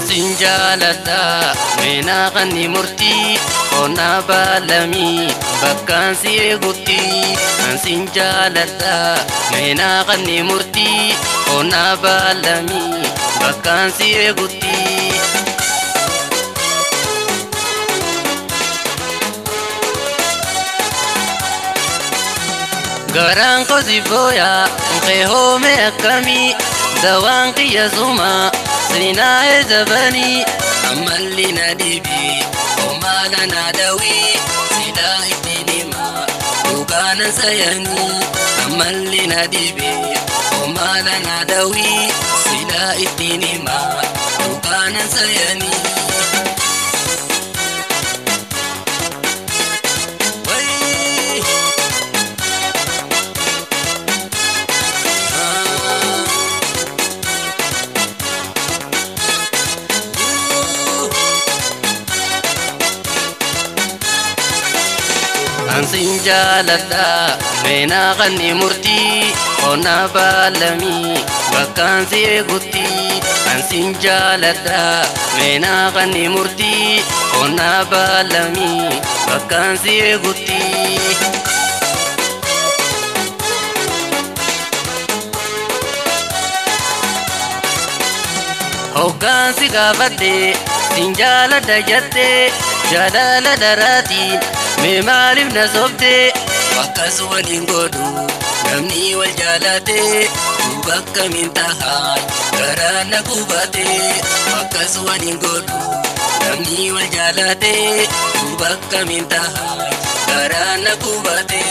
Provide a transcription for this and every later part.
Ansin jaaladha meenaa qanni murtii qonnaa baalamii bakkaan si eegutti. Ansin jaaladha meenaa qanni murtii qonnaa baalamii bakkaan si eegutti. Garaan kosi booya nqee akkamii dawaan qiyya sumaa seenaa eezabanii ammalli na dhibi omaala na dawii silaa ittiin himaa dhugaanan sayanii ammalli na dhibi omaala na dawii silaa ittiin himaa dhugaanan sayanii. Ansin jaaladha meenaa qanni murtii qonnaa baalamii bakkaan si eegutti. Ansin jaaladha meenaa qanni murtii qonnaa baalamii bakkaan si eegutti. Hoggaansi gaafadhe sin jaaladha jette jaalala daraatiin mee maaliif na sobde akkas waliin godhu namni wal jaalate duuba akkamiin tahaa garaa na gubate akkas waliin godhu namni wal jaalate duuba akkamiin tahaa garaa na gubate.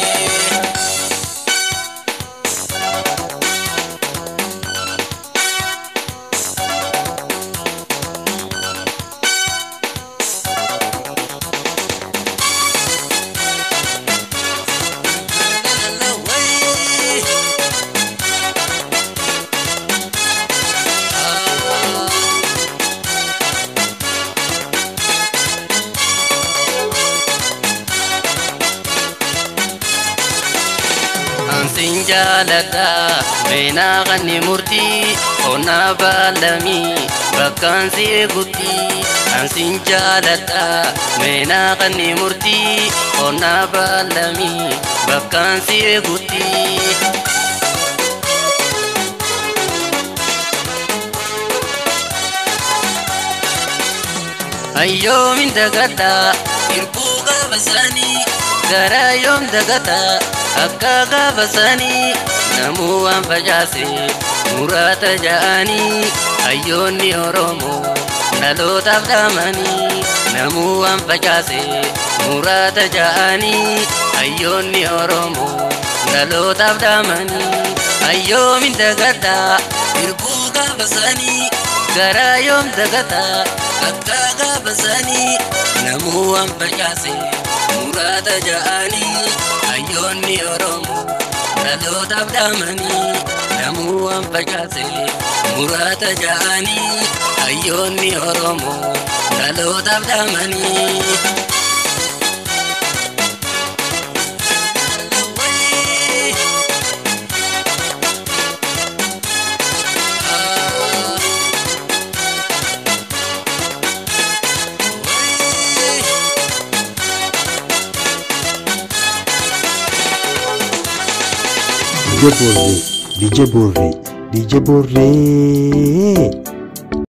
Ansin jaaladha meenaa qanni murtii qonnaa baalamii bakkaan si eegutti. Ansin jaaladha meenaa qanni murtii qonnaa baalamii bakkaan si eegutti. Ayyoomin dagataa irbuu gaafa isaanii garaa yoom dagataa akka gaafa isaanii namuu waan facaase muraata ja'anii hayyoonni Oromoo dhalootaaf dhaamanii namuu waan facaase muraata ja'anii hayyoonni Oromoo dhalootaaf dhaamanii ayyoomin dagataa irbuu gaafa isaanii garaa yoom dagataa akka gaafa isaanii namuu waan facaase muraata ja'anii hayyoonni Oromoo dhalootaaf dhaamanii namuu waan facaase muraata ja'anii hayyoonni Oromoo dhalootaaf dhaamanii. DJ Borre, DJ Borre, DJ Borre.